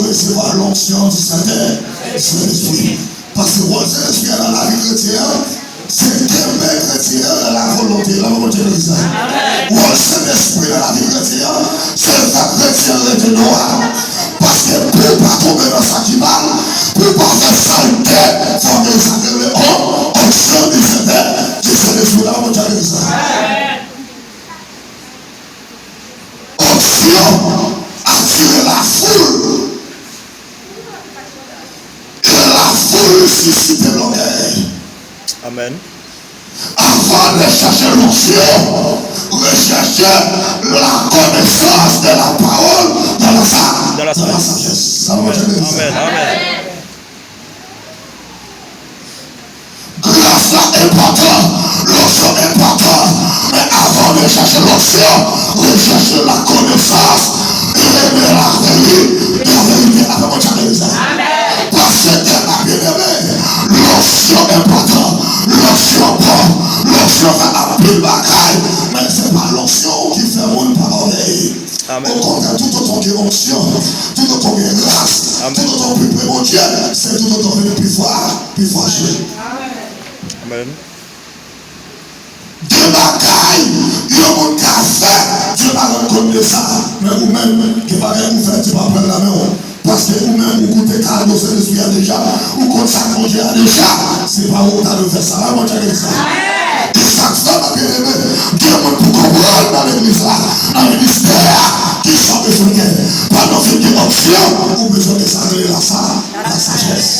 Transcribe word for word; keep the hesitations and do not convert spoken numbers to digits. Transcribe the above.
resevwa lonksyon di Sentespri. Paske wòl Sentespri a nan lavi kretyen an, se kenbe kretyen an nan lavolonte, lanmou Bondye, legliz la. Wòl Sentespri nan lavi kretyen an, se fè kretyen an rete dwat. Paske pou w pa tonbe nan sa ki mal, pou w pa fè salte, fò w gen sa k rele on-, onksyon di Sentespri, di Sentespri, lanmou Bondye, legliz la. Onksyon atire lafoul. E lafoul sisite lògèy. Amèn. Avant de chercher l'onction, recherchez la connaissance de la parole dans la sa-, dans la sagesse. Amèn, amèn. Gras la enpòtan, lonksyon enpòtan, men avan w chèche lonksyon, rechèche lakonesans e revele laverite avèk yon tchak legliz la. Paske kè pa byeneme, lonksyon enpòtan, lonksyon bon, lonksyon fè anpil bagay, men se pa lonksyon ki fè moun pa ògèye. Okontrè, toutotan gen onksyon, toutotan gen gras, toutotan w pi pre Bondye, se toutotan w vin pi fwa, pi fwa jwe. Amèn. Gen bagay yon moun ka fè, Dye pa rann kont de sa. Men ou menm, gen bagay ou fè, Dye pa pran l nan men w. Paske ou menm, ou goute kado Sentespri a deja, ou konn sa k Bondye a deja. Se pa ou ki ta dwe fè sa. Lanmou Bondye, legliz la. E sa k fè, mwen byeneme, gen moun pou konprann nan legliz la, nan ministè a, ki sa w bezwen gen. Pandan w fin gen onksyon, ou bezwen gen sa k rele la sa, la sajès.